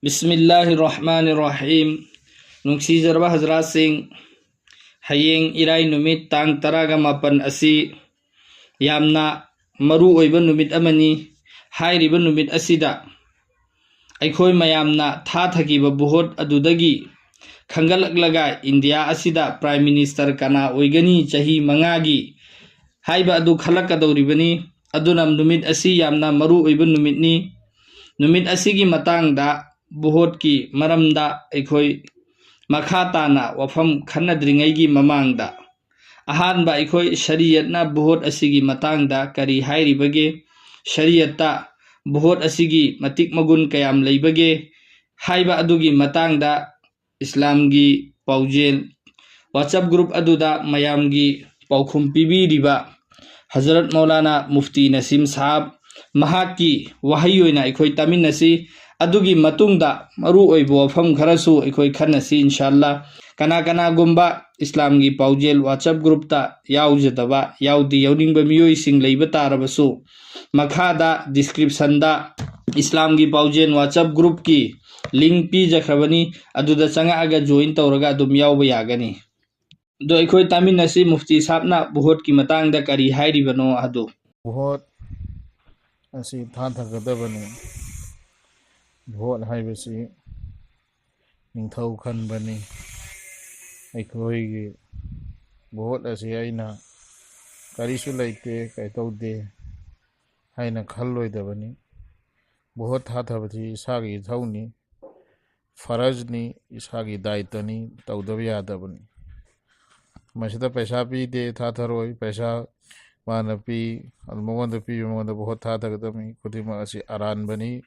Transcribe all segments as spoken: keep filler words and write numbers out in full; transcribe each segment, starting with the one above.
ꯕꯤꯁꯃꯤꯜꯂꯥꯍꯤꯔ ꯔꯍꯃꯥꯅꯤꯔ ꯔꯍꯤꯝ꯫ ꯅꯨꯡꯁꯤꯖꯔꯕ ꯍꯖꯔꯥꯠꯁꯤꯡ, ꯍꯌꯦꯡ ꯏꯔꯥꯏ ꯅꯨꯃꯤꯠ ꯇꯥꯡ ꯇꯔꯥꯒ ꯃꯥꯄꯟ ꯑꯁꯤ ꯌꯥꯝꯅ ꯃꯔꯨ ꯑꯣꯏꯕ ꯅꯨꯃꯤꯠ ꯑꯃꯅꯤ꯫ ꯍꯥꯏꯔꯤꯕ ꯅꯨꯃꯤꯠ ꯑꯁꯤꯗ ꯑꯩꯈꯣꯏ ꯃꯌꯥꯝꯅ ꯊꯥꯊꯈꯤꯕ ꯚꯣꯠ ꯑꯗꯨꯗꯒꯤ ꯈꯟꯒꯠꯂꯛꯂꯒ ꯏꯟꯗꯤꯌꯥ ꯑꯁꯤꯗ ꯄ꯭ꯔꯥꯏꯝ ꯃꯤꯅꯤꯁꯇꯔ ꯀꯅꯥ ꯑꯣꯏꯒꯅꯤ ꯆꯍꯤ ꯃꯉꯥꯒꯤ ꯍꯥꯏꯕ ꯑꯗꯨ ꯈꯜꯂꯛꯀꯗꯧꯔꯤꯕꯅꯤ꯫ ꯑꯗꯨꯅ ꯅꯨꯃꯤꯠ ꯑꯁꯤ ꯌꯥꯝꯅ ꯃꯔꯨ ꯑꯣꯏꯕ ꯅꯨꯃꯤꯠꯅꯤ꯫ ꯅꯨꯃꯤꯠ ꯑꯁꯤꯒꯤ ꯃꯇꯥꯡꯗ ꯚꯣꯠꯀꯤ ꯃꯔꯝꯗ ꯑꯩꯈꯣꯏ ꯃꯈꯥ ꯇꯥꯅ ꯋꯥꯐꯝ ꯈꯟꯅꯗ꯭ꯔꯤꯉꯩꯒꯤ ꯃꯃꯥꯡꯗ, ꯑꯍꯥꯟꯕ ꯑꯩꯈꯣꯏ ꯁꯔꯤꯌꯠꯅ ꯚꯣꯠ ꯑꯁꯤꯒꯤ ꯃꯇꯥꯡꯗ ꯀꯔꯤ ꯍꯥꯏꯔꯤꯕꯒꯦ, ꯁꯔꯤꯌꯠꯇ ꯚꯣꯠ ꯑꯁꯤꯒꯤ ꯃꯇꯤꯛ ꯃꯒꯨꯟ ꯀꯌꯥꯝ ꯂꯩꯕꯒꯦ ꯍꯥꯏꯕ ꯑꯗꯨꯒꯤ ꯃꯇꯥꯡꯗ ꯏꯁꯂꯥꯝꯒꯤ ꯄꯥꯎꯖꯦꯜ WhatsApp group ꯑꯗꯨꯗ ꯃꯌꯥꯝꯒꯤ ꯄꯥꯎꯈꯨꯝ ꯄꯤꯕꯤꯔꯤꯕ ꯍꯖꯔꯠ ꯃꯧꯂꯥꯅꯥ ꯃꯨꯐꯇꯤ ꯅꯁꯤꯝ ꯁꯥꯍꯕ, ꯃꯍꯥꯛꯀꯤ ꯋꯥꯍꯩ ꯑꯣꯏꯅ ꯑꯩꯈꯣꯏ ꯇꯥꯃꯤꯟꯅꯁꯤ꯫ ꯑꯗꯨꯒꯤ ꯃꯇꯨꯡꯗ ꯃꯔꯨ ꯑꯣꯏꯕ ꯋꯥꯐꯝ ꯈꯔꯁꯨ ꯑꯩꯈꯣꯏ ꯈꯟꯅꯁꯤ, ꯏꯟꯁꯥꯜꯂꯥ꯫ ꯀꯅꯥ ꯀꯅꯥꯒꯨꯝꯕ ꯏꯁꯂꯥꯝꯒꯤ ꯄꯥꯎꯖꯦꯜ WhatsApp groupꯇ ꯌꯥꯎꯖꯗꯕ, ꯌꯥꯎꯗꯤ ꯌꯥꯎꯅꯤꯡꯕ ꯃꯤꯑꯣꯏꯁꯤꯡ ꯂꯩꯕ ꯇꯥꯔꯕꯁꯨ, ꯃꯈꯥꯗ descriptionꯗ ꯏꯁꯂꯥꯝꯒꯤ ꯄꯥꯎꯖꯦꯜ WhatsApp groupꯀꯤ link ꯄꯤꯖꯈ꯭ꯔꯕꯅꯤ, ꯑꯗꯨꯗ ꯆꯪꯉꯛꯑꯒ join ꯇꯧꯔꯒ ꯑꯗꯨꯝ ꯌꯥꯎꯕ ꯌꯥꯒꯅꯤ꯫ ꯑꯗꯣ ꯑꯩꯈꯣꯏ ꯇꯥꯃꯤꯟꯅꯁꯤ ꯃꯨꯐꯇꯤ ꯁꯥꯍꯕꯅ ꯚꯣꯠꯀꯤ ꯃꯇꯥꯡꯗ ꯀꯔꯤ ꯍꯥꯏꯔꯤꯕꯅꯣ ꯑꯗꯨ꯫ ꯚꯣꯠ ꯑꯁꯤ ꯊꯥꯊꯒꯗꯕꯅꯤ꯫ ꯚꯣꯠ ꯍꯥꯏꯕꯁꯤ ꯅꯤꯡꯊꯧ ꯈꯟꯕꯅꯤ꯫ ꯑꯩꯈꯣꯏꯒꯤ ꯚꯣꯠ ꯑꯁꯤ ꯑꯩꯅ ꯀꯔꯤꯁꯨ ꯂꯩꯇꯦ, ꯀꯩꯇꯧꯗꯦ ꯍꯥꯏꯅ ꯈꯜꯂꯣꯏꯗꯕꯅꯤ꯫ ꯚꯣꯠ ꯊꯥꯊꯕꯁꯤ ꯏꯁꯥꯒꯤ ꯏꯊꯧꯅꯤ, ꯐꯔꯖꯅꯤ, ꯏꯁꯥꯒꯤ ꯗꯥꯏꯇꯅꯤ, ꯇꯧꯗꯕ ꯌꯥꯗꯕꯅꯤ꯫ ꯃꯁꯤꯗ ꯄꯩꯁꯥ ꯄꯤꯗꯦ, ꯊꯥꯊꯔꯣꯏ, ꯄꯩꯁꯥ ꯃꯥꯅ ꯄꯤ, ꯑꯗꯨ ꯃꯉꯣꯟꯗ ꯄꯤꯕ, ꯃꯉꯣꯟꯗ ꯚꯣꯠ ꯊꯥꯊꯒꯗꯕꯅꯤ꯫ ꯈꯨꯗꯤꯡꯃꯛ ꯑꯁꯤ ꯑꯔꯥꯟꯕꯅꯤ,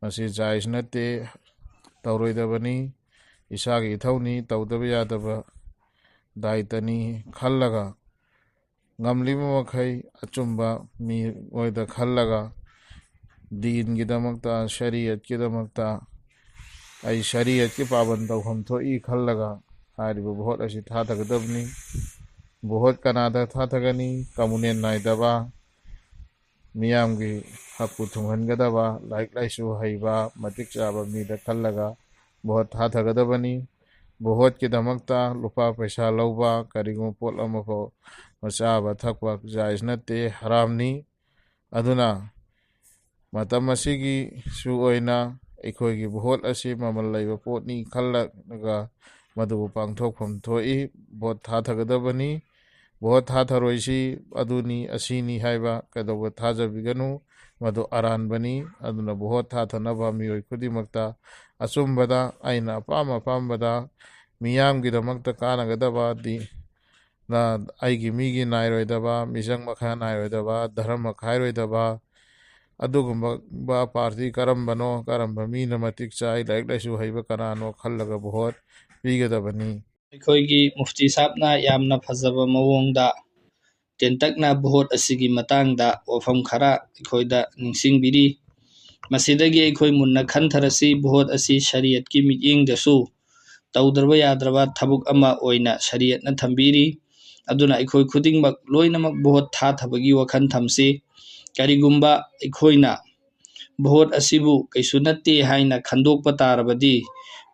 ꯃꯁꯤ ꯖꯥꯏꯖ ꯅꯠꯇꯦ, ꯇꯧꯔꯣꯏꯗꯕꯅꯤ꯫ ꯏꯁꯥꯒꯤ ꯏꯊꯧꯅꯤ, ꯇꯧꯗꯕ ꯌꯥꯗꯕ ꯗꯥꯏꯇꯅꯤ ꯈꯜꯂꯒ ꯉꯝꯂꯤꯕ ꯃꯈꯩ ꯑꯆꯨꯝꯕ ꯃꯤꯑꯣꯏꯗ ꯈꯜꯂꯒ ꯗꯤꯟꯒꯤꯗꯃꯛꯇ, ꯁꯔꯤꯌꯠꯀꯤꯗꯃꯛꯇ ꯑꯩ ꯁꯔꯤꯌꯠꯀꯤ ꯄꯥꯕꯟ ꯇꯧꯐꯝ ꯊꯣꯛꯏ ꯈꯜꯂꯒ ꯍꯥꯏꯔꯤꯕ ꯚꯣꯠ ꯑꯁꯤ ꯊꯥꯊꯒꯗꯕꯅꯤ꯫ ꯚꯣꯠ ꯀꯅꯥꯗ ꯊꯥꯊꯒꯅꯤ? ꯀꯃꯨꯅꯦꯜ ꯅꯥꯏꯗꯕ, ꯃꯤꯌꯥꯝꯒꯤ ꯍꯛꯄꯨ ꯊꯨꯡꯍꯟꯒꯗꯕ, ꯂꯥꯏꯔꯤꯛ ꯂꯥꯏꯁꯨ ꯍꯩꯕ, ꯃꯇꯤꯛ ꯆꯥꯕ ꯃꯤꯗ ꯈꯜꯂꯒ ꯚꯣꯠ ꯊꯥꯊꯒꯗꯕꯅꯤ꯫ ꯚꯣꯠꯀꯤꯗꯃꯛꯇ ꯂꯨꯄꯥ ꯄꯩꯁꯥ ꯂꯧꯕ, ꯀꯔꯤꯒꯨꯝꯕ ꯄꯣꯠ ꯑꯃꯐꯥꯎ ꯆꯥꯕ ꯊꯛꯄ ꯖꯥꯏꯖ ꯅꯠꯇꯦ, ꯍꯔꯥꯝꯅꯤ꯫ ꯑꯗꯨꯅ ꯃꯇꯝ ꯑꯁꯤꯒꯤꯁꯨ ꯑꯣꯏꯅ ꯑꯩꯈꯣꯏꯒꯤ ꯚꯣꯠ ꯑꯁꯤ ꯃꯃꯜ ꯂꯩꯕ ꯄꯣꯠꯅꯤ ꯈꯜꯂꯒ ꯃꯗꯨꯕꯨ ꯄꯥꯡꯊꯣꯛꯐꯝ ꯊꯣꯛꯏ꯫ ꯚꯣꯠ ꯊꯥꯊꯒꯗꯕꯅꯤ꯫ ꯚꯣꯠ ꯊꯥꯊꯔꯣꯏꯁꯤ ꯑꯗꯨꯅꯤ ꯑꯁꯤꯅꯤ ꯍꯥꯏꯕ ꯀꯩꯗꯧꯕ ꯊꯥꯖꯕꯤꯒꯅꯨ, ꯃꯗꯨ ꯑꯔꯥꯟꯕꯅꯤ꯫ ꯑꯗꯨꯅ ꯚꯣꯠ ꯊꯥꯊꯅꯕ ꯃꯤꯑꯣꯏ ꯈꯨꯗꯤꯡꯃꯛꯇ ꯑꯆꯨꯝꯕꯗ, ꯑꯩꯅ ꯑꯄꯥꯝ ꯑꯄꯥꯝꯕꯗ, ꯃꯤꯌꯥꯝꯒꯤꯗꯃꯛꯇ ꯀꯥꯟꯅꯒꯗꯕꯗꯤ ꯅ ꯑꯩꯒꯤ ꯃꯤꯒꯤ ꯅꯥꯏꯔꯣꯏꯗꯕ, ꯃꯤꯆꯪ ꯃꯈꯥ ꯅꯥꯏꯔꯣꯏꯗꯕ, ꯙꯔꯃ ꯈꯥꯏꯔꯣꯏꯗꯕ, ꯑꯗꯨꯒꯨꯝꯕ ꯄꯥꯔꯇꯤ ꯀꯔꯝꯕꯅꯣ, ꯀꯔꯝꯕ ꯃꯤꯅ ꯃꯇꯤꯛ ꯆꯥꯏ, ꯂꯥꯏꯔꯤꯛ ꯂꯥꯏꯁꯨ ꯍꯩꯕ ꯀꯅꯥꯅꯣ ꯈꯜꯂꯒ ꯚꯣꯠ ꯄꯤꯒꯗꯕꯅꯤ꯫ ꯑꯩꯈꯣꯏꯒꯤ ꯃꯨꯐꯇꯤ ꯁꯥꯍꯕꯅ ꯌꯥꯝꯅ ꯐꯖꯕ ꯃꯑꯣꯡꯗ ꯇꯦꯟꯇꯛꯅ ꯚꯣꯠ ꯑꯁꯤꯒꯤ ꯃꯇꯥꯡꯗ ꯋꯥꯐꯝ ꯈꯔ ꯑꯩꯈꯣꯏꯗ ꯅꯤꯡꯁꯤꯡꯕꯤꯔꯤ꯫ ꯃꯁꯤꯗꯒꯤ ꯑꯩꯈꯣꯏ ꯃꯨꯟꯅ ꯈꯟꯊꯔꯁꯤ, ꯚꯣꯠ ꯑꯁꯤ ꯁꯔꯤꯌꯠꯀꯤ ꯃꯤꯠꯌꯦꯡꯗꯁꯨ ꯇꯧꯗ꯭ꯔꯕ ꯌꯥꯗ꯭ꯔꯕ ꯊꯕꯛ ꯑꯃ ꯑꯣꯏꯅ ꯁꯔꯤꯌꯠꯅ ꯊꯝꯕꯤꯔꯤ꯫ ꯑꯗꯨꯅ ꯑꯩꯈꯣꯏ ꯈꯨꯗꯤꯡꯃꯛ ꯂꯣꯏꯅꯃꯛ ꯚꯣꯠ ꯊꯥꯊꯕꯒꯤ ꯋꯥꯈꯜ ꯊꯝꯁꯤ꯫ ꯀꯔꯤꯒꯨꯝꯕ ꯑꯩꯈꯣꯏꯅ ꯚꯣꯠ ꯑꯁꯤꯕꯨ ꯀꯩꯁꯨ ꯅꯠꯇꯦ ꯍꯥꯏꯅ ꯈꯟꯗꯣꯛꯄ ꯇꯥꯔꯕꯗꯤ,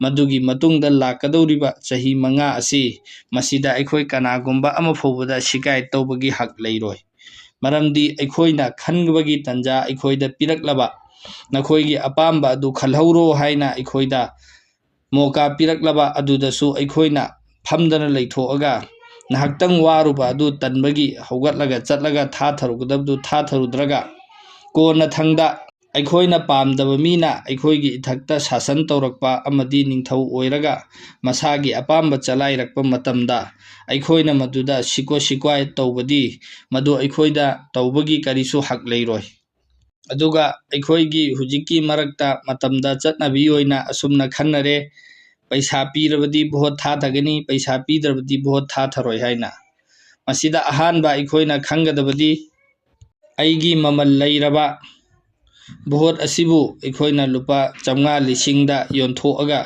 ꯃꯗꯨꯒꯤ ꯃꯇꯨꯡꯗ ꯂꯥꯛꯀꯗꯧꯔꯤꯕ ꯆꯍꯤ ꯃꯉꯥ ꯑꯁꯤ, ꯃꯁꯤꯗ ꯑꯩꯈꯣꯏ ꯀꯅꯥꯒꯨꯝꯕ ꯑꯃ ꯐꯥꯎꯕꯗ ꯁꯤꯀꯥꯌꯠ ꯇꯧꯕꯒꯤ ꯍꯛ ꯂꯩꯔꯣꯏ꯫ ꯃꯔꯝꯗꯤ ꯑꯩꯈꯣꯏꯅ ꯈꯟꯕꯒꯤ ꯇꯟꯖꯥ ꯑꯩꯈꯣꯏꯗ ꯄꯤꯔꯛꯂꯕ, ꯅꯈꯣꯏꯒꯤ ꯑꯄꯥꯝꯕ ꯑꯗꯨ ꯈꯜꯍꯧꯔꯣ ꯍꯥꯏꯅ ꯑꯩꯈꯣꯏꯗ ꯃꯣꯀꯥ ꯄꯤꯔꯛꯂꯕ ꯑꯗꯨꯗꯁꯨ ꯑꯩꯈꯣꯏꯅ ꯐꯝꯗꯅ ꯂꯩꯊꯣꯛꯑꯒ, ꯉꯥꯏꯍꯥꯛꯇꯪ ꯋꯥꯔꯨꯕ ꯑꯗꯨ ꯇꯟꯕꯒꯤ ꯍꯧꯒꯠꯂꯒ ꯆꯠꯂꯒ ꯊꯥꯊꯔꯨꯒꯗꯕꯗꯨ ꯊꯥꯊꯔꯨꯗ꯭ꯔꯒ, ꯀꯣꯟꯅꯊꯪꯗ ꯑꯩꯈꯣꯏꯅ ꯄꯥꯝꯗꯕ ꯃꯤꯅ ꯑꯩꯈꯣꯏꯒꯤ ꯏꯊꯛꯇ ꯁꯥꯁꯟ ꯇꯧꯔꯛꯄ ꯑꯃꯗꯤ ꯅꯤꯡꯊꯧ ꯑꯣꯏꯔꯒ ꯃꯁꯥꯒꯤ ꯑꯄꯥꯝꯕ ꯆꯂꯥꯏꯔꯛꯄ ꯃꯇꯝꯗ, ꯑꯩꯈꯣꯏꯅ ꯃꯗꯨꯗ ꯁꯤꯀꯣ ꯁꯤꯀ꯭ꯋꯥꯏ ꯇꯧꯕꯗꯤ, ꯃꯗꯨ ꯑꯩꯈꯣꯏꯗ ꯇꯧꯕꯒꯤ ꯀꯔꯤꯁꯨ ꯍꯛ ꯂꯩꯔꯣꯏ꯫ ꯑꯗꯨꯒ ꯑꯩꯈꯣꯏꯒꯤ ꯍꯧꯖꯤꯛꯀꯤ ꯃꯔꯛꯇ ꯃꯇꯝꯗ ꯆꯠꯅꯕꯤ ꯑꯣꯏꯅ ꯑꯁꯨꯝꯅ ꯈꯟꯅꯔꯦ, ꯄꯩꯁꯥ ꯄꯤꯔꯕꯗꯤ ꯚꯣꯠ ꯊꯥꯊꯒꯅꯤ, ꯄꯩꯁꯥ ꯄꯤꯗ꯭ꯔꯕꯗꯤ ꯚꯣꯠ ꯊꯥꯊꯔꯣꯏ ꯍꯥꯏꯅ꯫ ꯃꯁꯤꯗ ꯑꯍꯥꯟꯕ ꯑꯩꯈꯣꯏꯅ ꯈꯪꯒꯗꯕꯗꯤ, ꯑꯩꯒꯤ ꯃꯃꯜ ꯂꯩꯔꯕ ꯚꯣꯠ ꯑꯁꯤꯕꯨ ꯑꯩꯈꯣꯏꯅ ꯂꯨꯄꯥ ꯆꯥꯝꯃꯉꯥ ꯂꯤꯁꯤꯡꯗ ꯌꯣꯟꯊꯣꯛꯑꯒ,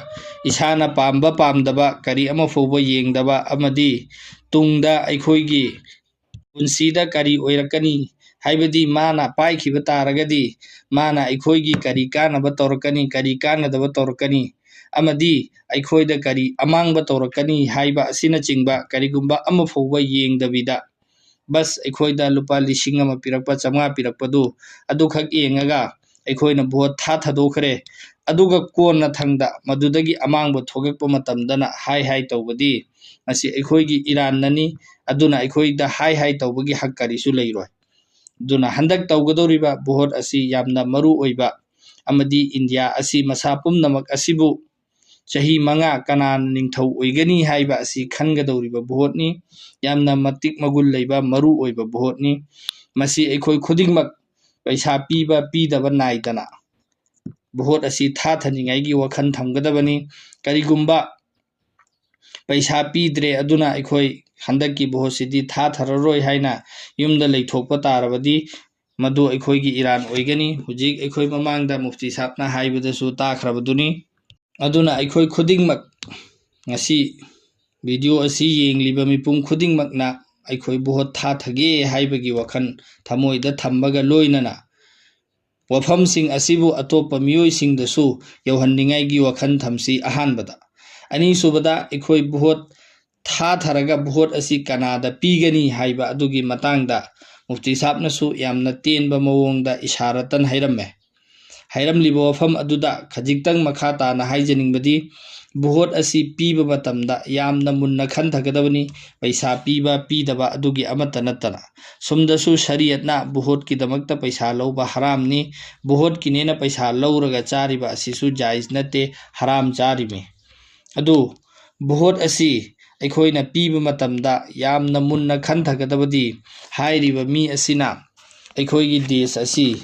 ꯏꯁꯥꯅ ꯄꯥꯝꯕ ꯄꯥꯝꯗꯕ ꯀꯔꯤ ꯑꯃ ꯐꯥꯎꯕ ꯌꯦꯡꯗꯕ ꯑꯃꯗꯤ ꯇꯨꯡꯗ ꯑꯩꯈꯣꯏꯒꯤ ꯄꯨꯟꯁꯤꯗ ꯀꯔꯤ ꯑꯣꯏꯔꯛꯀꯅꯤ ꯍꯥꯏꯕꯗꯤ ꯃꯥꯅ ꯄꯥꯏꯈꯤꯕ ꯇꯥꯔꯒꯗꯤ ꯃꯥꯅ ꯑꯩꯈꯣꯏꯒꯤ ꯀꯔꯤ ꯀꯥꯟꯅꯕ ꯇꯧꯔꯛꯀꯅꯤ, ꯀꯔꯤ ꯀꯥꯟꯅꯗꯕ ꯇꯧꯔꯛꯀꯅꯤ, ꯑꯃꯗꯤ ꯑꯩꯈꯣꯏꯗ ꯀꯔꯤ ꯑꯃꯥꯡꯕ ꯇꯧꯔꯛꯀꯅꯤ ꯍꯥꯏꯕ ꯑꯁꯤꯅꯆꯤꯡꯕ ꯀꯔꯤꯒꯨꯝꯕ ꯑꯃ ꯐꯥꯎꯕ ꯌꯦꯡꯗꯕꯤꯗ, ꯕꯁ ꯑꯩꯈꯣꯏꯗ ꯂꯨꯄꯥ ꯂꯤꯁꯤꯡ ꯑꯃ ꯄꯤꯔꯛꯄ, ꯆꯥꯝꯃꯉꯥ ꯄꯤꯔꯛꯄꯗꯨ ꯑꯗꯨꯈꯛ ꯌꯦꯡꯉꯒ ꯑꯩꯈꯣꯏꯅ ꯚꯣꯠ ꯊꯥ ꯊꯥꯗꯣꯛꯈ꯭ꯔꯦ꯫ ꯑꯗꯨꯒ ꯀꯣꯟꯅꯊꯪꯗ ꯃꯗꯨꯗꯒꯤ ꯑꯃꯥꯡꯕ ꯊꯣꯛꯂꯛꯄ ꯃꯇꯝꯗꯅ ꯍꯥꯏ ꯍꯥꯏ ꯇꯧꯕꯗꯤ ꯃꯁꯤ ꯑꯩꯈꯣꯏꯒꯤ ꯏꯔꯥꯟꯅꯅꯤ꯫ ꯑꯗꯨꯅ ꯑꯩꯈꯣꯏꯗ ꯍꯥꯏ ꯍꯥꯏ ꯇꯧꯕꯒꯤ ꯍꯛ ꯀꯔꯤꯁꯨ ꯂꯩꯔꯣꯏ꯫ ꯑꯗꯨꯅ ꯍꯟꯗꯛ ꯇꯧꯒꯗꯧꯔꯤꯕ ꯚꯣꯠ ꯑꯁꯤ ꯌꯥꯝꯅ ꯃꯔꯨ ꯑꯣꯏꯕ ꯑꯃꯗꯤ ꯏꯟꯗꯤꯌꯥ ꯑꯁꯤ ꯃꯁꯥ ꯄꯨꯝꯅꯃꯛ ꯑꯁꯤꯕꯨ ꯆꯍꯤ ꯃꯉꯥ ꯀꯅꯥꯅ ꯅꯤꯡꯊꯧ ꯑꯣꯏꯒꯅꯤ ꯍꯥꯏꯕ ꯑꯁꯤ ꯈꯟꯒꯗꯧꯔꯤꯕ ꯚꯣꯠꯅꯤ꯫ ꯌꯥꯝꯅ ꯃꯇꯤꯛ ꯃꯒꯨꯟ ꯂꯩꯕ ꯃꯔꯨ ꯑꯣꯏꯕ ꯚꯣꯠꯅꯤ꯫ ꯃꯁꯤ ꯑꯩꯈꯣꯏ ꯈꯨꯗꯤꯡꯃꯛ ꯄꯩꯁꯥ ꯄꯤꯕ ꯄꯤꯗꯕ ꯅꯥꯏꯗꯅ ꯚꯣꯠ ꯑꯁꯤ ꯊꯥꯊꯅꯤꯡꯉꯥꯏꯒꯤ ꯋꯥꯈꯜ ꯊꯝꯒꯗꯕꯅꯤ꯫ ꯀꯔꯤꯒꯨꯝꯕ ꯄꯩꯁꯥ ꯄꯤꯗ꯭ꯔꯦ, ꯑꯗꯨꯅ ꯑꯩꯈꯣꯏ ꯍꯟꯗꯛꯀꯤ ꯚꯣꯠꯁꯤꯗꯤ ꯊꯥꯊꯔꯔꯣꯏ ꯍꯥꯏꯅ ꯌꯨꯝꯗ ꯂꯩꯊꯣꯛꯄ ꯇꯥꯔꯕꯗꯤ ꯃꯗꯨ ꯑꯩꯈꯣꯏꯒꯤ ꯏꯔꯥꯟ ꯑꯣꯏꯒꯅꯤ꯫ ꯍꯧꯖꯤꯛ ꯑꯩꯈꯣꯏ ꯃꯃꯥꯡꯗ ꯃꯨꯐꯇꯤ ꯁꯥꯍꯕꯅ ꯍꯥꯏꯕꯗꯁꯨ ꯇꯥꯈ꯭ꯔꯕꯗꯨꯅꯤ꯫ ꯑꯗꯨꯅ ꯑꯩꯈꯣꯏ ꯈꯨꯗꯤꯡꯃꯛ ꯉꯁꯤ ꯚꯤꯗꯤꯑꯣ ꯑꯁꯤ ꯌꯦꯡꯂꯤꯕ ꯃꯤꯄꯨꯝ ꯈꯨꯗꯤꯡꯃꯛꯅ ꯑꯩꯈꯣꯏ ꯚꯣꯠ ꯊꯥꯊꯒꯦ ꯍꯥꯏꯕꯒꯤ ꯋꯥꯈꯜ ꯊꯃꯣꯏꯗ ꯊꯝꯕꯒ ꯂꯣꯏꯅꯅ ꯋꯥꯐꯝꯁꯤꯡ ꯑꯁꯤꯕꯨ ꯑꯇꯣꯞꯄ ꯃꯤꯑꯣꯏꯁꯤꯡꯗꯁꯨ ꯌꯧꯍꯟꯅꯤꯡꯉꯥꯏꯒꯤ ꯋꯥꯈꯜ ꯊꯝꯁꯤ꯫ ꯑꯍꯥꯟꯕꯗ, ꯑꯅꯤꯁꯨꯕꯗ, ꯑꯩꯈꯣꯏ ꯚꯣꯠ ꯊꯥꯊꯔꯒ ꯚꯣꯠ ꯑꯁꯤ ꯀꯅꯥꯗ ꯄꯤꯒꯅꯤ ꯍꯥꯏꯕ ꯑꯗꯨꯒꯤ ꯃꯇꯥꯡꯗ ꯃꯨꯐꯇꯤ ꯁꯥꯍꯕꯅꯁꯨ ꯌꯥꯝꯅ ꯇꯦꯟꯕ ꯃꯑꯣꯡꯗ ꯏꯁꯥꯔꯥꯇꯟ ꯍꯥꯏꯔꯝꯃꯦ꯫ ꯍꯥꯏꯔꯝꯂꯤꯕ ꯋꯥꯐꯝ ꯑꯗꯨꯗ ꯈꯖꯤꯛꯇꯪ ꯃꯈꯥ ꯇꯥꯅ ꯍꯥꯏꯖꯅꯤꯡꯕꯗꯤ, ꯚꯣꯠ ꯑꯁꯤ ꯄꯤꯕ ꯃꯇꯝꯗ ꯌꯥꯝꯅ ꯃꯨꯟꯅ ꯈꯟꯊꯒꯗꯕꯅꯤ꯫ ꯄꯩꯁꯥ ꯄꯤꯕ ꯄꯤꯗꯕ ꯑꯗꯨꯒꯤ ꯑꯃꯠꯇ ꯅꯠꯇꯅ, ꯁꯣꯝꯗꯁꯨ ꯁꯔꯤꯌꯠꯅ ꯚꯣꯠꯀꯤꯗꯃꯛꯇ ꯄꯩꯁꯥ ꯂꯧꯕ ꯍꯔꯥꯝꯅꯤ, ꯚꯣꯠꯀꯤꯅꯦꯅ ꯄꯩꯁꯥ ꯂꯧꯔꯒ ꯆꯥꯔꯤꯕ ꯑꯁꯤꯁꯨ ꯖꯥꯏꯖ ꯅꯠꯇꯦ, ꯍꯔꯥꯝ ꯆꯥꯔꯤꯕꯅꯤ꯫ ꯑꯗꯨ ꯚꯣꯠ ꯑꯁꯤ ꯑꯩꯈꯣꯏꯅ ꯄꯤꯕ ꯃꯇꯝꯗ ꯌꯥꯝꯅ ꯃꯨꯟꯅ ꯈꯟꯊꯒꯗꯕꯗꯤ, ꯍꯥꯏꯔꯤꯕ ꯃꯤ ꯑꯁꯤꯅ ꯑꯩꯈꯣꯏꯒꯤ ꯗꯦꯁ ꯑꯁꯤ,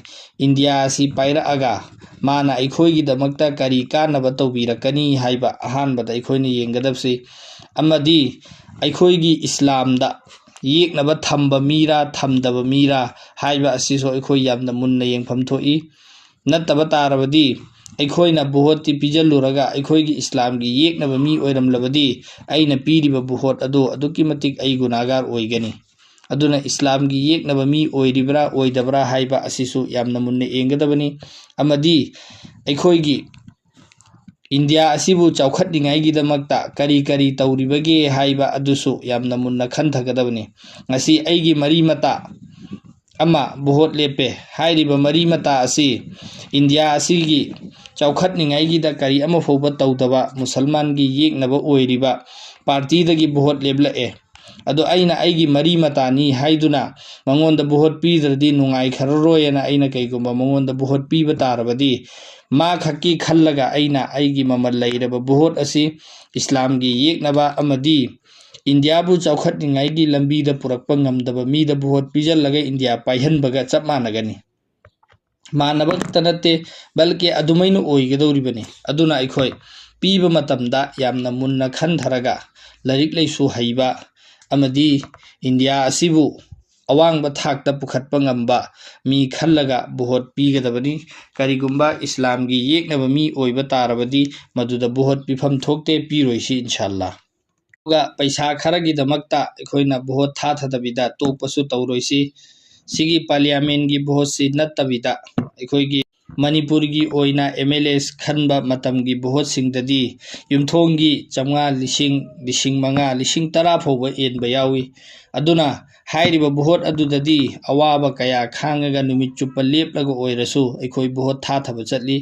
ꯏꯟꯗꯤꯌꯥ ꯑꯁꯤ ꯄꯥꯏꯔꯛꯑꯒ ꯃꯥꯅ ꯑꯩꯈꯣꯏꯒꯤꯗꯃꯛꯇ ꯀꯔꯤ ꯀꯥꯟꯅꯕ ꯇꯧꯕꯤꯔꯛꯀꯅꯤ ꯍꯥꯏꯕ ꯑꯍꯥꯟꯕꯗ ꯑꯩꯈꯣꯏꯅ ꯌꯦꯡꯒꯗꯕꯁꯤ, ꯑꯃꯗꯤ ꯑꯩꯈꯣꯏꯒꯤ ꯏꯁꯂꯥꯝꯗ ꯌꯦꯛꯅꯕ ꯊꯝꯕ ꯃꯤꯔꯥ ꯊꯝꯗꯕ ꯃꯤꯔꯥ ꯍꯥꯏꯕ ꯑꯁꯤꯁꯨ ꯑꯩꯈꯣꯏ ꯌꯥꯝꯅ ꯃꯨꯟꯅ ꯌꯦꯡꯐꯝ ꯊꯣꯛꯏ꯫ ꯅꯠꯇꯕ ꯇꯥꯔꯕꯗꯤ ꯑꯩꯈꯣꯏꯅ ꯚꯣꯠꯇꯤ ꯄꯤꯖꯜꯂꯨꯔꯒ ꯑꯩꯈꯣꯏꯒꯤ ꯏꯁꯂꯥꯝꯒꯤ ꯌꯦꯛꯅꯕ ꯃꯤ ꯑꯣꯏꯔꯝꯂꯕꯗꯤ ꯑꯩꯅ ꯄꯤꯔꯤꯕ ꯚꯣꯠ ꯑꯗꯨ ꯑꯗꯨꯛꯀꯤ ꯃꯇꯤꯛ ꯑꯩ ꯒꯨꯅꯥꯒꯥꯔ ꯑꯣꯏꯒꯅꯤ꯫ ꯑꯗꯨꯅ ꯏꯁꯂꯥꯝꯒꯤ ꯌꯦꯛꯅꯕ ꯃꯤ ꯑꯣꯏꯔꯤꯕ꯭ꯔꯥ ꯑꯣꯏꯗꯕ꯭ꯔꯥ ꯍꯥꯏꯕ ꯑꯁꯤꯁꯨ ꯌꯥꯝꯅ ꯃꯨꯟꯅ ꯌꯦꯡꯒꯗꯕꯅꯤ꯫ ꯑꯃꯗꯤ ꯑꯩꯈꯣꯏꯒꯤ ꯏꯟꯗꯤꯌꯥ ꯑꯁꯤꯕꯨ ꯆꯥꯎꯈꯠꯅꯤꯡꯉꯥꯏꯒꯤꯗꯃꯛꯇ ꯀꯔꯤ ꯀꯔꯤ ꯇꯧꯔꯤꯕꯒꯦ ꯍꯥꯏꯕ ꯑꯗꯨꯁꯨ ꯌꯥꯝꯅ ꯃꯨꯟꯅ ꯈꯟꯊꯒꯗꯕꯅꯤ꯫ ꯉꯁꯤ ꯑꯩꯒꯤ ꯃꯔꯤ ꯃꯇꯥ ꯑꯃ ꯚꯣꯠ ꯂꯦꯞꯄꯦ꯫ ꯍꯥꯏꯔꯤꯕ ꯃꯔꯤ ꯃꯇꯥ ꯑꯁꯤ ꯏꯟꯗꯤꯌꯥ ꯑꯁꯤꯒꯤ ꯆꯥꯎꯈꯠꯅꯤꯡꯉꯥꯏꯒꯤꯗ ꯀꯔꯤ ꯑꯃ ꯐꯥꯎꯕ ꯇꯧꯗꯕ ꯃꯨꯁꯜꯃꯥꯟꯒꯤ ꯌꯦꯛꯅꯕ ꯑꯣꯏꯔꯤꯕ ꯄꯥꯔꯇꯤꯗꯒꯤ ꯚꯣꯠ ꯂꯦꯞꯂꯛꯑꯦ꯫ ꯑꯗꯣ ꯑꯩꯅ ꯑꯩꯒꯤ ꯃꯔꯤ ꯃꯇꯥꯅꯤ ꯍꯥꯏꯗꯨꯅ ꯃꯉꯣꯟꯗ ꯚꯣꯠ ꯄꯤꯗ꯭ꯔꯗꯤ ꯅꯨꯡꯉꯥꯏꯈ꯭ꯔꯔꯣꯏꯅ ꯑꯩꯅ ꯀꯩꯒꯨꯝꯕ ꯃꯉꯣꯟꯗ ꯚꯣꯠ ꯄꯤꯕ ꯇꯥꯔꯕꯗꯤ, ꯃꯥ ꯈꯛꯀꯤ ꯈꯜꯂꯒ ꯑꯩꯅ ꯑꯩꯒꯤ ꯃꯃꯜ ꯂꯩꯔꯕ ꯚꯣꯠ ꯑꯁꯤ ꯏꯁꯂꯥꯝꯒꯤ ꯌꯦꯛꯅꯕ ꯑꯃꯗꯤ ꯏꯟꯗꯤꯌꯥꯕꯨ ꯆꯥꯎꯈꯠꯅꯤꯡꯉꯥꯏꯒꯤ ꯂꯝꯕꯤꯗ ꯄꯨꯔꯛꯄ ꯉꯝꯗꯕ ꯃꯤꯗ ꯚꯣꯠ ꯄꯤꯁꯤꯜꯂꯒ ꯏꯟꯗꯤꯌꯥ ꯄꯥꯏꯍꯟꯕꯒ ꯆꯞ ꯃꯥꯟꯅꯒꯅꯤ꯫ ꯃꯥꯟꯅꯕ ꯈꯛꯇ ꯅꯠꯇꯦ, ꯕꯜꯀꯤ ꯑꯗꯨꯃꯥꯏꯅ ꯑꯣꯏꯒꯗꯧꯔꯤꯕꯅꯤ꯫ ꯑꯗꯨꯅ ꯑꯩꯈꯣꯏ ꯄꯤꯕ ꯃꯇꯝꯗ ꯌꯥꯝꯅ ꯃꯨꯟꯅ ꯈꯟꯊꯔꯒ ꯂꯥꯏꯔꯤꯛ ꯂꯥꯏꯁꯨ ꯍꯩꯕ ꯑꯃꯗꯤ ꯏꯟꯗꯤꯌꯥ ꯑꯁꯤꯕꯨ ꯑꯋꯥꯡꯕ ꯊꯥꯛꯇ ꯄꯨꯈꯠꯄ ꯉꯝꯕ ꯃꯤ ꯈꯜꯂꯒ ꯚꯣꯠ ꯄꯤꯒꯗꯕꯅꯤ꯫ ꯀꯔꯤꯒꯨꯝꯕ ꯏꯁꯂꯥꯝꯒꯤ ꯌꯦꯛꯅꯕ ꯃꯤ ꯑꯣꯏꯕ ꯇꯥꯔꯕꯗꯤ ꯃꯗꯨꯗ ꯚꯣꯠ ꯄꯤꯐꯝ ꯊꯣꯛꯇꯦ, ꯄꯤꯔꯣꯏꯁꯤ ꯏꯟꯁꯥꯜꯂꯥ꯫ ꯑꯗꯨꯒ ꯄꯩꯁꯥ ꯈꯔꯒꯤꯗꯃꯛꯇ ꯑꯩꯈꯣꯏꯅ ꯚꯣꯠ ꯊꯥꯊꯗꯕꯤꯗ ꯇꯣꯛꯄꯁꯨ ꯇꯧꯔꯣꯏꯁꯤ꯫ ꯁꯤꯒꯤ ꯄꯥꯔꯂꯤꯌꯥꯃꯦꯟꯒꯤ ꯚꯣꯠꯁꯤ ꯅꯠꯇꯕꯤꯗ ꯑꯩꯈꯣꯏꯒꯤ ꯃꯅꯤꯄꯨꯔꯒꯤ ꯑꯣꯏꯅ ꯑꯦꯝ ꯑꯦꯜ ꯑꯦꯁ ꯈꯟꯕ ꯃꯇꯝꯒꯤ ꯚꯣꯠꯁꯤꯡꯗꯗꯤ ꯌꯨꯝꯊꯣꯡꯒꯤ ꯆꯥꯝꯃꯉꯥ, ꯂꯤꯁꯤꯡ, ꯂꯤꯁꯤꯡ ꯃꯉꯥ, ꯂꯤꯁꯤꯡ ꯇꯔꯥ ꯐꯥꯎꯕ ꯌꯦꯟꯕ ꯌꯥꯎꯏ꯫ ꯑꯗꯨꯅ ꯍꯥꯏꯔꯤꯕ ꯚꯣꯠ ꯑꯗꯨꯗꯗꯤ ꯑꯋꯥꯕ ꯀꯌꯥ ꯈꯥꯡꯉꯒ ꯅꯨꯃꯤꯠ ꯆꯨꯞꯄ ꯂꯦꯞꯂꯒ ꯑꯣꯏꯔꯁꯨ ꯑꯩꯈꯣꯏ ꯚꯣꯠ ꯊꯥꯊꯕ ꯆꯠꯂꯤ꯫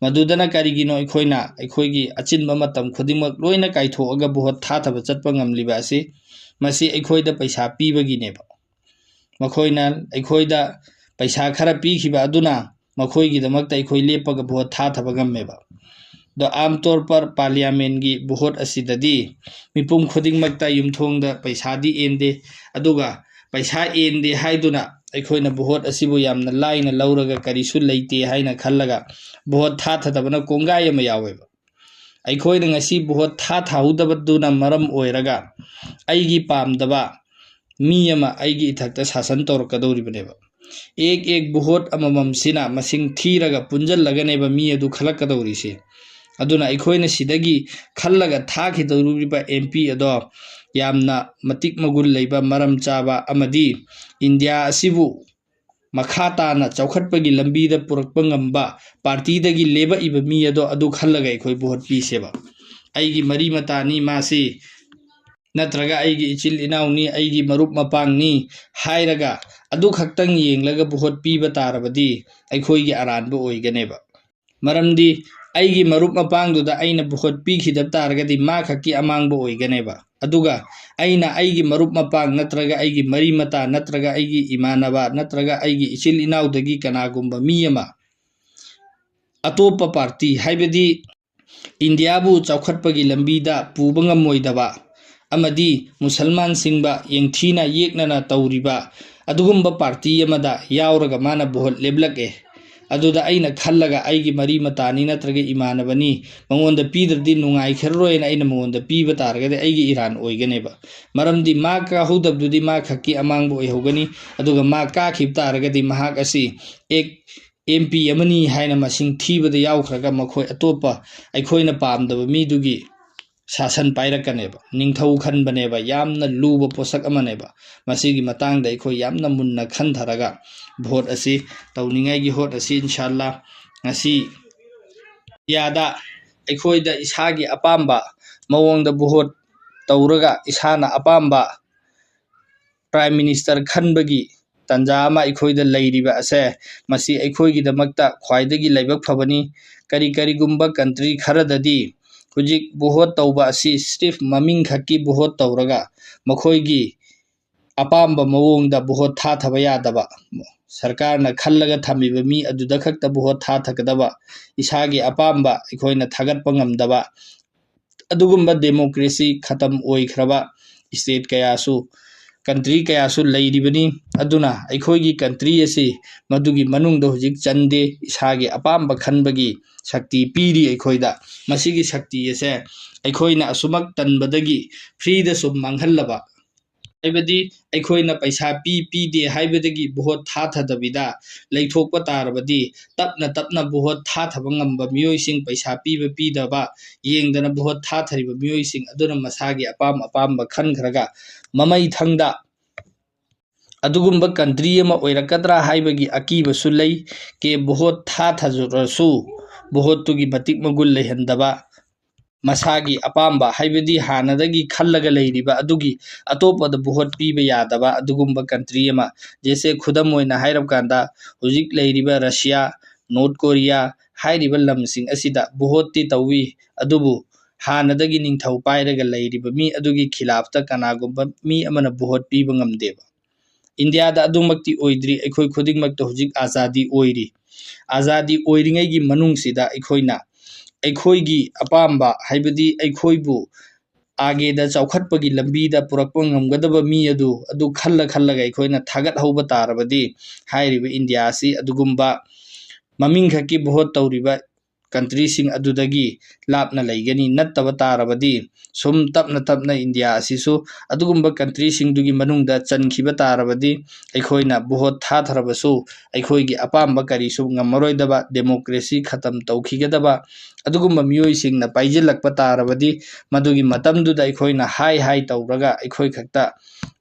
ꯃꯗꯨꯗꯅ ꯀꯔꯤꯒꯤꯅꯣ ꯑꯩꯈꯣꯏꯅ ꯑꯩꯈꯣꯏꯒꯤ ꯑꯆꯤꯟꯕ ꯃꯇꯝ ꯈꯨꯗꯤꯡꯃꯛ ꯂꯣꯏꯅ ꯀꯥꯏꯊꯣꯛꯑꯒ ꯚꯣꯠ ꯊꯥꯊꯕ ꯆꯠꯄ ꯉꯝꯂꯤꯕ ꯑꯁꯤ? ꯃꯁꯤ ꯑꯩꯈꯣꯏꯗ ꯄꯩꯁꯥ ꯄꯤꯕꯒꯤꯅꯦꯕ꯫ ꯃꯈꯣꯏꯅ ꯑꯩꯈꯣꯏꯗ ꯄꯩꯁꯥ ꯈꯔ ꯄꯤꯈꯤꯕ ꯑꯗꯨꯅ ꯃꯈꯣꯏꯒꯤꯗꯃꯛꯇ ꯑꯩꯈꯣꯏ ꯂꯦꯞꯄꯒ ꯚꯣꯠ ꯊꯥꯊꯕ ꯉꯝꯃꯦꯕ꯫ ꯑꯗꯣ ꯑꯥꯝꯇꯣꯔ ꯄꯔ ꯄꯥꯔꯂꯤꯌꯥꯃꯦꯟꯒꯤ ꯚꯣꯠ ꯑꯁꯤꯗꯗꯤ ꯃꯤꯄꯨꯝ ꯈꯨꯗꯤꯡꯃꯛꯇ ꯌꯨꯝꯊꯣꯡꯗ ꯄꯩꯁꯥꯗꯤ ꯌꯦꯟꯗꯦ, ꯑꯗꯨꯒ ꯄꯩꯁꯥ ꯌꯦꯟꯗꯦ ꯍꯥꯏꯗꯨꯅ ꯑꯩꯈꯣꯏꯅ ꯚꯣꯠ ꯑꯁꯤꯕꯨ ꯌꯥꯝꯅ ꯂꯥꯏꯅ ꯂꯧꯔꯒ ꯀꯔꯤꯁꯨ ꯂꯩꯇꯦ ꯍꯥꯏꯅ ꯈꯜꯂꯒ ꯚꯣꯠ ꯊꯥꯊꯗꯕꯅ ꯀꯣꯡꯒꯥꯏ ꯑꯃ ꯌꯥꯎꯋꯦꯕ꯫ ꯑꯩꯈꯣꯏꯅ ꯉꯁꯤ ꯚꯣꯠ ꯊꯥ ꯊꯥꯍꯧꯗꯕꯗꯨꯅ ꯃꯔꯝ ꯑꯣꯏꯔꯒ ꯑꯩꯒꯤ ꯄꯥꯝꯗꯕ ꯃꯤ ꯑꯃ ꯑꯩꯒꯤ ꯏꯊꯛꯇ ꯁꯥꯁꯟ ꯇꯧꯔꯛꯀꯗꯧꯔꯤꯕꯅꯦꯕ꯫ ꯑꯦꯛ ꯑꯦꯛ ꯚꯣꯠ ꯑꯃꯃꯝꯁꯤꯅ ꯃꯁꯤꯡ ꯊꯤꯔꯒ ꯄꯨꯟꯁꯤꯜꯂꯒꯅꯦꯕ ꯃꯤ ꯑꯗꯨ ꯈꯜꯂꯛꯀꯗꯧꯔꯤꯁꯦ꯫ ꯑꯗꯨꯅ ꯑꯩꯈꯣꯏꯅ ꯁꯤꯗꯒꯤ ꯈꯜꯂꯒ ꯊꯥꯈꯤꯗꯧꯔꯤꯕ ꯑꯦꯝ ꯄꯤ ꯑꯗꯣ ꯌꯥꯝꯅ ꯃꯇꯤꯛ ꯃꯒꯨꯟ ꯂꯩꯕ, ꯃꯔꯝ ꯆꯥꯕ ꯑꯃꯗꯤ ꯏꯟꯗꯤꯌꯥ ꯑꯁꯤꯕꯨ ꯃꯈꯥ ꯇꯥꯅ ꯆꯥꯎꯈꯠꯄꯒꯤ ꯂꯝꯕꯤꯗ ꯄꯨꯔꯛꯄ ꯉꯝꯕ ꯄꯥꯔꯇꯤꯗꯒꯤ ꯂꯦꯕꯛꯏꯕ ꯃꯤ ꯑꯗꯣ, ꯑꯗꯨ ꯈꯜꯂꯒ ꯑꯩꯈꯣꯏ ꯚꯣꯠ ꯄꯤꯁꯦꯕ꯫ ꯑꯩꯒꯤ ꯃꯔꯤ ꯃꯇꯥꯅꯤ ꯃꯥꯁꯤ, ꯅꯠꯇ꯭ꯔꯒ ꯑꯩꯒꯤ ꯏꯆꯤꯜ ꯏꯅꯥꯎꯅꯤ, ꯑꯩꯒꯤ ꯃꯔꯨꯞ ꯃꯄꯥꯡꯅꯤ ꯍꯥꯏꯔꯒ ꯑꯗꯨ ꯈꯛꯇꯪ ꯌꯦꯡꯂꯒ ꯚꯣꯠ ꯄꯤꯕ ꯇꯥꯔꯕꯗꯤ ꯑꯩꯈꯣꯏꯒꯤ ꯑꯔꯥꯟꯕ ꯑꯣꯏꯒꯅꯦꯕ꯫ ꯃꯔꯝꯗꯤ ꯑꯩꯒꯤ ꯃꯔꯨꯞ ꯃꯄꯥꯡꯗꯨꯗ ꯑꯩꯅ ꯚꯣꯠ ꯄꯤꯈꯤꯗꯕ ꯇꯥꯔꯒꯗꯤ ꯃꯥ ꯈꯛꯀꯤ ꯑꯃꯥꯡꯕ ꯑꯣꯏꯒꯅꯦꯕ꯫ ꯑꯗꯨꯒ ꯑꯩꯅ ꯑꯩꯒꯤ ꯃꯔꯨꯞ ꯃꯄꯥꯡ ꯅꯠꯇ꯭ꯔꯒ ꯑꯩꯒꯤ ꯃꯔꯤ ꯃꯇꯥ ꯅꯠꯇ꯭ꯔꯒ ꯑꯩꯒꯤ ꯏꯃꯥꯟꯅꯕ ꯅꯠꯇ꯭ꯔꯒ ꯑꯩꯒꯤ ꯏꯆꯤꯜ ꯏꯅꯥꯎꯗꯒꯤ ꯀꯅꯥꯒꯨꯝꯕ ꯃꯤ ꯑꯃ ꯑꯇꯣꯞꯄ ꯄꯥꯔꯇꯤ, ꯍꯥꯏꯕꯗꯤ ꯏꯟꯗꯤꯌꯥꯕꯨ ꯆꯥꯎꯈꯠꯄꯒꯤ ꯂꯝꯕꯤꯗ ꯄꯨꯕ ꯉꯝꯃꯣꯏꯗꯕ ꯑꯃꯗꯤ ꯃꯨꯁꯜꯃꯥꯟꯁꯤꯡꯕ ꯌꯦꯡꯊꯤꯅ ꯌꯦꯛꯅꯅ ꯇꯧꯔꯤꯕ ꯑꯗꯨꯒꯨꯝꯕ ꯄꯥꯔꯇꯤ ꯑꯃꯗ ꯌꯥꯎꯔꯒ ꯃꯥꯅ ꯚꯣꯠ ꯂꯦꯞꯂꯛꯑꯦ꯫ ꯑꯗꯨꯗ ꯑꯩꯅ ꯈꯜꯂꯒ ꯑꯩꯒꯤ ꯃꯔꯤ ꯃꯇꯥꯅꯤ ꯅꯠꯇ꯭ꯔꯒ ꯏꯃꯥꯟꯅꯕꯅꯤ, ꯃꯉꯣꯟꯗ ꯄꯤꯗ꯭ꯔꯗꯤ ꯅꯨꯡꯉꯥꯏꯈ꯭ꯔꯔꯣꯏꯅ ꯑꯩꯅ ꯃꯉꯣꯟꯗ ꯄꯤꯕ ꯇꯥꯔꯒꯗꯤ ꯑꯩꯒꯤ ꯏꯔꯥꯟ ꯑꯣꯏꯒꯅꯦꯕ꯫ ꯃꯔꯝꯗꯤ ꯃꯥ ꯀꯥꯍꯧꯗꯕꯗꯨꯗꯤ ꯃꯥ ꯈꯛꯀꯤ ꯑꯃꯥꯡꯕ ꯑꯣꯏꯍꯧꯒꯅꯤ꯫ ꯑꯗꯨꯒ ꯃꯥ ꯀꯥꯈꯤꯕ ꯇꯥꯔꯒꯗꯤ ꯃꯍꯥꯛ ꯑꯁꯤ ꯑꯦꯛ ꯑꯦꯝ ꯄꯤ ꯑꯃꯅꯤ ꯍꯥꯏꯅ ꯃꯁꯤꯡ ꯊꯤꯕꯗ ꯌꯥꯎꯈ꯭ꯔꯒ ꯃꯈꯣꯏ ꯑꯇꯣꯞꯄ ꯑꯩꯈꯣꯏꯅ ꯄꯥꯝꯗꯕ ꯃꯤꯗꯨꯒꯤ ꯁꯥꯁꯟ ꯄꯥꯏꯔꯛꯀꯅꯦꯕ꯫ ꯅꯤꯡꯊꯧ ꯈꯟꯕꯅꯦꯕ, ꯌꯥꯝꯅ ꯂꯨꯕ ꯄꯣꯠꯁꯛ ꯑꯃꯅꯦꯕ꯫ ꯃꯁꯤꯒꯤ ꯃꯇꯥꯡꯗ ꯑꯩꯈꯣꯏ ꯌꯥꯝꯅ ꯃꯨꯟꯅ ꯈꯟꯊꯔꯒ ꯚꯣꯠ ꯑꯁꯤ ꯇꯧꯅꯤꯡꯉꯥꯏꯒꯤ ꯍꯣꯠꯅꯁꯤ, ꯏꯟꯁꯥꯜꯂꯥ꯫ ꯉꯁꯤ ꯏꯟꯗꯤꯌꯥꯗ ꯑꯩꯈꯣꯏꯗ ꯏꯁꯥꯒꯤ ꯑꯄꯥꯝꯕ ꯃꯑꯣꯡꯗ ꯚꯣꯠ ꯇꯧꯔꯒ ꯏꯁꯥꯅ ꯑꯄꯥꯝꯕ ꯄ꯭ꯔꯥꯏꯝ ꯃꯤꯅꯤꯁꯇꯔ ꯈꯟꯕꯒꯤ ꯇꯥꯟꯖꯥ ꯑꯃ ꯑꯩꯈꯣꯏꯗ ꯂꯩꯔꯤꯕ ꯑꯁꯦ, ꯃꯁꯤ ꯑꯩꯈꯣꯏꯒꯤꯗꯃꯛꯇ ꯈ꯭ꯋꯥꯏꯗꯒꯤ ꯂꯥꯏꯕꯛ ꯐꯕꯅꯤ꯫ ꯀꯔꯤ ꯀꯔꯤꯒꯨꯝꯕ ꯀꯟꯇ꯭ꯔꯤ ꯈꯔꯗꯗꯤ ꯍꯧꯖꯤꯛ ꯚꯣꯠ ꯇꯧꯕ ꯑꯁꯤ ꯁ꯭ꯔꯤꯐ ꯃꯃꯤꯡ ꯈꯛꯀꯤ ꯚꯣꯠ ꯇꯧꯔꯒ ꯃꯈꯣꯏꯒꯤ ꯑꯄꯥꯝꯕ ꯃꯑꯣꯡꯗ ꯚꯣꯠ ꯊꯥꯊꯕ ꯌꯥꯗꯕ, ꯁꯔꯀꯥꯔꯅ ꯈꯜꯂꯒ ꯊꯝꯃꯤꯕ ꯃꯤ ꯑꯗꯨꯗ ꯈꯛꯇ ꯚꯣꯠ ꯊꯥꯊꯒꯗꯕ, ꯏꯁꯥꯒꯤ ꯑꯄꯥꯝꯕ ꯑꯩꯈꯣꯏꯅ ꯊꯥꯒꯠꯄ ꯉꯝꯗꯕ, ꯑꯗꯨꯒꯨꯝꯕ ꯗꯦꯃꯣꯀ꯭ꯔꯦꯁꯤ ꯈꯇꯝ ꯑꯣꯏꯈ꯭ꯔꯕ ꯁ꯭ꯇꯦꯠ ꯀꯌꯥꯁꯨ, ꯀꯟꯇ꯭ꯔꯤ ꯀꯌꯥꯁꯨ ꯂꯩꯔꯤꯕꯅꯤ꯫ ꯑꯗꯨꯅ ꯑꯩꯈꯣꯏꯒꯤ ꯀꯟꯇ꯭ꯔꯤ ꯑꯁꯤ ꯃꯗꯨꯒꯤ ꯃꯅꯨꯡꯗ ꯍꯧꯖꯤꯛ ꯆꯟꯗꯦ꯫ ꯏꯁꯥꯒꯤ ꯑꯄꯥꯝꯕ ꯈꯟꯕꯒꯤ ꯁꯛꯇꯤ ꯄꯤꯔꯤ ꯑꯩꯈꯣꯏꯗ꯫ ꯃꯁꯤꯒꯤ ꯁꯛꯇꯤ ꯑꯁꯦ ꯑꯩꯈꯣꯏꯅ ꯑꯁꯨꯃꯛ ꯇꯟꯕꯗꯒꯤ ꯐ꯭ꯔꯤꯗ ꯁꯨꯝ ꯃꯥꯡꯍꯜꯂꯕ, ꯍꯥꯏꯕꯗꯤ ꯑꯩꯈꯣꯏꯅ ꯄꯩꯁꯥ ꯄꯤ ꯄꯤꯗꯦ ꯍꯥꯏꯕꯗꯒꯤ ꯚꯣꯠ ꯊꯥꯊꯗꯕꯤꯗ ꯂꯩꯊꯣꯛꯄ ꯇꯥꯔꯕꯗꯤ, ꯇꯞꯅ ꯇꯞꯅ ꯚꯣꯠ ꯊꯥꯊꯕ ꯉꯝꯕ ꯃꯤꯑꯣꯏꯁꯤꯡ, ꯄꯩꯁꯥ ꯄꯤꯕ ꯄꯤꯗꯕ ꯌꯦꯡꯗꯅ ꯚꯣꯠ ꯊꯥꯊꯔꯤꯕ ꯃꯤꯑꯣꯏꯁꯤꯡ ꯑꯗꯨꯅ ꯃꯁꯥꯒꯤ ꯑꯄꯥꯝ ꯑꯄꯥꯝꯕ ꯈꯟꯈ꯭ꯔꯒ ꯃꯃꯩꯊꯪꯗ ꯑꯗꯨꯒꯨꯝꯕ ꯀꯟꯇ꯭ꯔꯤ ꯑꯃ ꯑꯣꯏꯔꯛꯀꯗ꯭ꯔꯥ ꯍꯥꯏꯕꯒꯤ ꯑꯀꯤꯕꯁꯨ ꯂꯩ꯫ ꯀꯦ ꯚꯣꯠ ꯊꯥꯊꯖꯔꯁꯨ ꯚꯣꯠꯇꯨꯒꯤ ꯃꯇꯤꯛ ꯃꯒꯨꯟ ꯂꯩꯍꯟꯗꯕ, ꯃꯁꯥꯒꯤ ꯑꯄꯥꯝꯕ, ꯍꯥꯏꯕꯗꯤ ꯍꯥꯟꯅꯗꯒꯤ ꯈꯜꯂꯒ ꯂꯩꯔꯤꯕ ꯑꯗꯨꯒꯤ ꯑꯇꯣꯞꯄꯗ ꯚꯣꯠ ꯄꯤꯕ ꯌꯥꯗꯕ ꯑꯗꯨꯒꯨꯝꯕ ꯀꯟꯇ꯭ꯔꯤ ꯑꯃ꯫ ꯖꯦꯁꯦ ꯈꯨꯗꯝ ꯑꯣꯏꯅ ꯍꯥꯏꯔꯕ ꯀꯥꯟꯗ, ꯍꯧꯖꯤꯛ ꯂꯩꯔꯤꯕ ꯔꯁꯤꯌꯥ, ꯅꯣꯔꯠ ꯀꯣꯔꯤꯌꯥ ꯍꯥꯏꯔꯤꯕ ꯂꯝꯁꯤꯡ ꯑꯁꯤꯗ ꯚꯣꯠꯇꯤ ꯇꯧꯏ, ꯑꯗꯨꯕꯨ ꯍꯥꯟꯅꯗꯒꯤ ꯅꯤꯡꯊꯧ ꯄꯥꯏꯔꯒ ꯂꯩꯔꯤꯕ ꯃꯤ ꯑꯗꯨꯒꯤ ꯈꯤꯂꯥꯐꯇ ꯀꯅꯥꯒꯨꯝꯕ ꯃꯤ ꯑꯃꯅ ꯚꯣꯠ ꯄꯤꯕ ꯉꯝꯗꯦꯕ꯫ ꯏꯟꯗꯤꯌꯥꯗ ꯑꯗꯨꯃꯛꯇꯤ ꯑꯣꯏꯗ꯭ꯔꯤ꯫ ꯑꯩꯈꯣꯏ ꯈꯨꯗꯤꯡꯃꯛꯇ ꯍꯧꯖꯤꯛ ꯑꯖꯥꯗꯤ ꯑꯣꯏꯔꯤ꯫ ꯑꯖꯥꯗꯤ ꯑꯣꯏꯔꯤꯉꯩꯒꯤ ꯃꯅꯨꯡꯁꯤꯗ ꯑꯩꯈꯣꯏꯅ ꯑꯩꯈꯣꯏꯒꯤ ꯑꯄꯥꯝꯕ, ꯍꯥꯏꯕꯗꯤ ꯑꯩꯈꯣꯏꯕꯨ ꯑꯥꯒꯦꯗ ꯆꯥꯎꯈꯠꯄꯒꯤ ꯂꯝꯕꯤꯗ ꯄꯨꯔꯛꯄ ꯉꯝꯒꯗꯕ ꯃꯤ ꯑꯗꯨ, ꯑꯗꯨ ꯈꯜꯂ ꯈꯜꯂꯒ ꯑꯩꯈꯣꯏꯅ ꯊꯥꯒꯠꯍꯧꯕ ꯇꯥꯔꯕꯗꯤ, ꯍꯥꯏꯔꯤꯕ ꯏꯟꯗꯤꯌꯥ ꯑꯁꯤ ꯑꯗꯨꯒꯨꯝꯕ ꯃꯃꯤꯡ ꯈꯛꯀꯤ ꯚꯣꯠ ꯇꯧꯔꯤꯕ ꯀꯟꯇ꯭ꯔꯤꯁꯤꯡ ꯑꯗꯨꯗꯒꯤ ꯂꯥꯞꯅ ꯂꯩꯒꯅꯤ꯫ ꯅꯠꯇꯕ ꯇꯥꯔꯕꯗꯤ, ꯁꯨꯝ ꯇꯞꯅ ꯇꯞꯅ ꯏꯟꯗꯤꯌꯥ ꯑꯁꯤꯁꯨ ꯑꯗꯨꯒꯨꯝꯕ ꯀꯟꯇ꯭ꯔꯤꯁꯤꯡꯗꯨꯒꯤ ꯃꯅꯨꯡꯗ ꯆꯟꯈꯤꯕ ꯇꯥꯔꯕꯗꯤ, ꯑꯩꯈꯣꯏꯅ ꯚꯣꯠ ꯊꯥꯊꯔꯕꯁꯨ ꯑꯩꯈꯣꯏꯒꯤ ꯑꯄꯥꯝꯕ ꯀꯔꯤꯁꯨ ꯉꯝꯃꯔꯣꯏꯗꯕ, ꯗꯦꯃꯣꯀ꯭ꯔꯦꯁꯤ ꯈꯇꯝ ꯇꯧꯈꯤꯒꯗꯕ ꯑꯗꯨꯒꯨꯝꯕ ꯃꯤꯑꯣꯏꯁꯤꯡꯅ ꯄꯥꯏꯁꯤꯜꯂꯛꯄ ꯇꯥꯔꯕꯗꯤ, ꯃꯗꯨꯒꯤ ꯃꯇꯝꯗꯨꯗ ꯑꯩꯈꯣꯏꯅ ꯍꯥꯏ ꯍꯥꯏ ꯇꯧꯔꯒ ꯑꯩꯈꯣꯏ ꯈꯛꯇ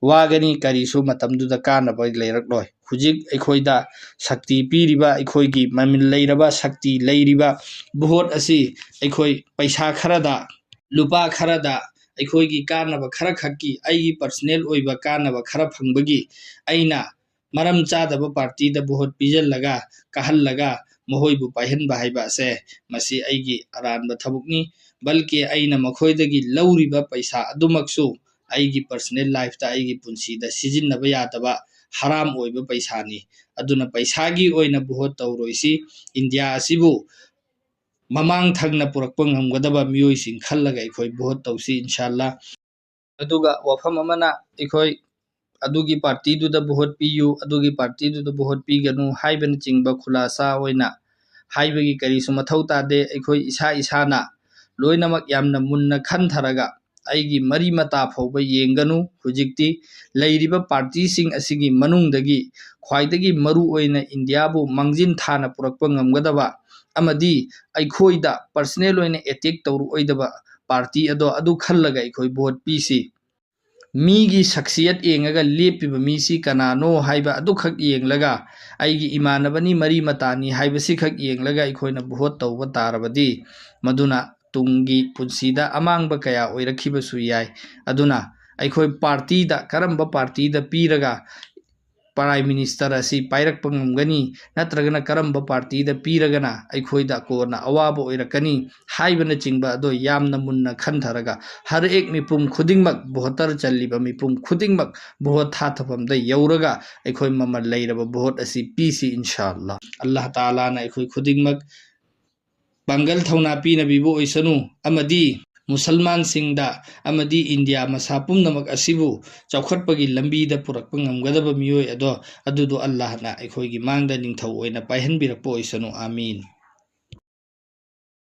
ꯋꯥꯒꯅꯤ, ꯀꯔꯤꯁꯨ ꯃꯇꯝꯗꯨꯗ ꯀꯥꯟꯅꯕ ꯂꯩꯔꯛꯂꯣꯏ꯫ ꯍꯧꯖꯤꯛ ꯑꯩꯈꯣꯏꯗ ꯁꯛꯇꯤ ꯄꯤꯔꯤꯕ, ꯑꯩꯈꯣꯏꯒꯤ ꯃꯃꯤꯜ ꯂꯩꯔꯕ, ꯁꯛꯇꯤ ꯂꯩꯔꯤꯕ ꯚꯣꯠ ꯑꯁꯤ ꯑꯩꯈꯣꯏ ꯄꯩꯁꯥ ꯈꯔꯗ, ꯂꯨꯄꯥ ꯈꯔꯗ, ꯑꯩꯈꯣꯏꯒꯤ ꯀꯥꯟꯅꯕ ꯈꯔ ꯈꯛꯀꯤ, ꯑꯩꯒꯤ ꯄꯔꯁꯅꯦꯜ ꯑꯣꯏꯕ ꯀꯥꯟꯅꯕ ꯈꯔ ꯐꯪꯕꯒꯤ ꯑꯩꯅ ꯃꯔꯝ ꯆꯥꯗꯕ ꯄꯥꯔꯇꯤꯗ ꯚꯣꯠ ꯄꯤꯁꯤꯜꯂꯒ, ꯀꯥꯍꯜꯂꯒ ꯃꯈꯣꯏꯕꯨ ꯄꯥꯏꯍꯟꯕ ꯍꯥꯏꯕ ꯑꯁꯦ, ꯃꯁꯤ ꯑꯩꯒꯤ ꯑꯔꯥꯟꯕ ꯊꯕꯛꯅꯤ꯫ ꯕꯜꯀꯤ ꯑꯩꯅ ꯃꯈꯣꯏꯗꯒꯤ ꯂꯧꯔꯤꯕ ꯄꯩꯁꯥ ꯑꯗꯨꯃꯛꯁꯨ ꯑꯩꯒꯤ ꯄꯔꯁꯅꯦꯜ ꯂꯥꯏꯐꯇ, ꯑꯩꯒꯤ ꯄꯨꯟꯁꯤꯗ ꯁꯤꯖꯤꯟꯅꯕ ꯌꯥꯗꯕ ꯍꯔꯥꯝ ꯑꯣꯏꯕ ꯄꯩꯁꯥꯅꯤ꯫ ꯑꯗꯨꯅ ꯄꯩꯁꯥꯒꯤ ꯑꯣꯏꯅ ꯚꯣꯠ ꯇꯧꯔꯣꯏꯁꯤ꯫ ꯏꯟꯗꯤꯌꯥ ꯑꯁꯤꯕꯨ ꯃꯃꯥꯡ ꯊꯪꯅ ꯄꯨꯔꯛꯄ ꯉꯝꯒꯗꯕ ꯃꯤꯑꯣꯏꯁꯤꯡ ꯈꯜꯂꯒ ꯑꯩꯈꯣꯏ ꯚꯣꯠ ꯇꯧꯁꯤ, ꯏꯟꯁꯥꯜꯂꯥ꯫ ꯑꯗꯨꯒ ꯋꯥꯐꯝ ꯑꯃꯅ, ꯑꯩꯈꯣꯏ ꯑꯗꯨꯒꯤ ꯄꯥꯔꯇꯤꯗꯨꯗ ꯚꯣꯠ ꯄꯤꯌꯨ, ꯑꯗꯨꯒꯤ ꯄꯥꯔꯇꯤꯗꯨꯗ ꯚꯣꯠ ꯄꯤꯒꯅꯨ ꯍꯥꯏꯕꯅꯆꯤꯡꯕ ꯈꯨꯂꯥꯁꯥ ꯑꯣꯏꯅ ꯍꯥꯏꯕꯒꯤ ꯀꯔꯤꯁꯨ ꯃꯊꯧ ꯇꯥꯗꯦ꯫ ꯑꯩꯈꯣꯏ ꯏꯁꯥ ꯏꯁꯥꯅ ꯂꯣꯏꯅꯃꯛ ꯌꯥꯝꯅ ꯃꯨꯟꯅ ꯈꯟꯊꯔꯒ, ꯑꯩꯒꯤ ꯃꯔꯤ ꯃꯇꯥ ꯐꯥꯎꯕ ꯌꯦꯡꯒꯅꯨ꯫ ꯍꯧꯖꯤꯛꯇꯤ ꯂꯩꯔꯤꯕ ꯄꯥꯔꯇꯤꯁꯤꯡ ꯑꯁꯤꯒꯤ ꯃꯅꯨꯡꯗꯒꯤ ꯈ꯭ꯋꯥꯏꯗꯒꯤ ꯃꯔꯨ ꯑꯣꯏꯅ ꯏꯟꯗꯤꯌꯥꯕꯨ ꯃꯥꯡꯖꯤꯟ ꯊꯥꯅ ꯄꯨꯔꯛꯄ ꯉꯝꯒꯗꯕ ꯑꯃꯗꯤ ꯑꯩꯈꯣꯏꯗ ꯄꯔꯁꯅꯦꯜ ꯑꯣꯏꯅ ꯑꯦꯇꯦꯛ ꯇꯧꯔꯛꯑꯣꯏꯗꯕ ꯄꯥꯔꯇꯤ ꯑꯗꯣ, ꯑꯗꯨ ꯈꯜꯂꯒ ꯑꯩꯈꯣꯏ ꯚꯣꯠ ꯄꯤꯁꯤ꯫ ꯃꯤꯒꯤ ꯁꯛꯁꯤꯌꯠ ꯌꯦꯡꯉꯒ ꯂꯦꯞꯄꯤꯕ ꯃꯤꯁꯤ ꯀꯅꯥꯅꯣ ꯍꯥꯏꯕ ꯑꯗꯨꯈꯛ ꯌꯦꯡꯂꯒ, ꯑꯩꯒꯤ ꯏꯃꯥꯟꯅꯕꯅꯤ, ꯃꯔꯤ ꯃꯇꯥꯅꯤ ꯍꯥꯏꯕꯁꯤꯈꯛ ꯌꯦꯡꯂꯒ ꯑꯩꯈꯣꯏꯅ ꯚꯣꯠ ꯇꯧꯕ ꯇꯥꯔꯕꯗꯤ, ꯃꯗꯨꯅ ꯇꯨꯡꯒꯤ ꯄꯨꯟꯁꯤꯗ ꯑꯃꯥꯡꯕ ꯀꯌꯥ ꯑꯣꯏꯔꯛꯈꯤꯕꯁꯨ ꯌꯥꯏ꯫ ꯑꯗꯨꯅ ꯑꯩꯈꯣꯏ ꯄꯥꯔꯇꯤꯗ, ꯀꯔꯝꯕ ꯄꯥꯔꯇꯤꯗ ꯄꯤꯔꯒ ꯄ꯭ꯔꯥꯏꯝ ꯃꯤꯅꯤꯁꯇꯔ ꯑꯁꯤ ꯄꯥꯏꯔꯛꯄ ꯉꯝꯒꯅꯤ, ꯅꯠꯇ꯭ꯔꯒꯅ ꯀꯔꯝꯕ ꯄꯥꯔꯇꯤꯗ ꯄꯤꯔꯒꯅ ꯑꯩꯈꯣꯏꯗ ꯀꯣꯟꯅ ꯑꯋꯥꯕ ꯑꯣꯏꯔꯛꯀꯅꯤ ꯍꯥꯏꯕꯅꯆꯤꯡꯕ ꯑꯗꯣ ꯌꯥꯝꯅ ꯃꯨꯟꯅ ꯈꯟꯊꯔꯒ, ꯍꯔ ꯑꯦꯛ ꯃꯤꯄꯨꯝ ꯈꯨꯗꯤꯡꯃꯛ, ꯚꯣꯇꯔ ꯆꯜꯂꯤꯕ ꯃꯤꯄꯨꯝ ꯈꯨꯗꯤꯡꯃꯛ ꯚꯣꯠ ꯊꯥꯊꯐꯝꯗ ꯌꯧꯔꯒ ꯑꯩꯈꯣꯏ ꯃꯃꯜ ꯂꯩꯔꯕ ꯚꯣꯠ ꯑꯁꯤ ꯄꯤꯁꯤ, ꯏꯟꯁꯥ ꯑꯜꯂꯥ꯫ ꯑꯜꯂꯥꯍ ꯇꯥꯂꯥꯅ ꯑꯩꯈꯣꯏ ꯈꯨꯗꯤꯡꯃꯛ ꯄꯥꯡꯒꯜ ꯊꯧꯅꯥ ꯄꯤꯅꯕꯤꯕ ꯑꯣꯏꯁꯅꯨ, ꯑꯃꯗꯤ ꯃꯨꯁꯜꯃꯥꯟꯁꯤꯡꯗ ꯑꯃꯗꯤ ꯏꯟꯗꯤꯌꯥ ꯃꯁꯥ ꯄꯨꯝꯅꯃꯛ ꯑꯁꯤꯕꯨ ꯆꯥꯎꯈꯠꯄꯒꯤ ꯂꯝꯕꯤꯗ ꯄꯨꯔꯛꯄ ꯉꯝꯒꯗꯕ ꯃꯤꯑꯣꯏ ꯑꯗꯣ, ꯑꯗꯨꯗꯣ ꯑꯜꯂꯥꯍꯅ ꯑꯩꯈꯣꯏꯒꯤ ꯃꯥꯡꯗ ꯅꯤꯡꯊꯧ ꯑꯣꯏꯅ ꯄꯥꯏꯍꯟꯕꯤꯔꯛꯄ ꯑꯣꯏꯁꯅꯨ꯫ ꯑꯥꯃꯤꯟ꯫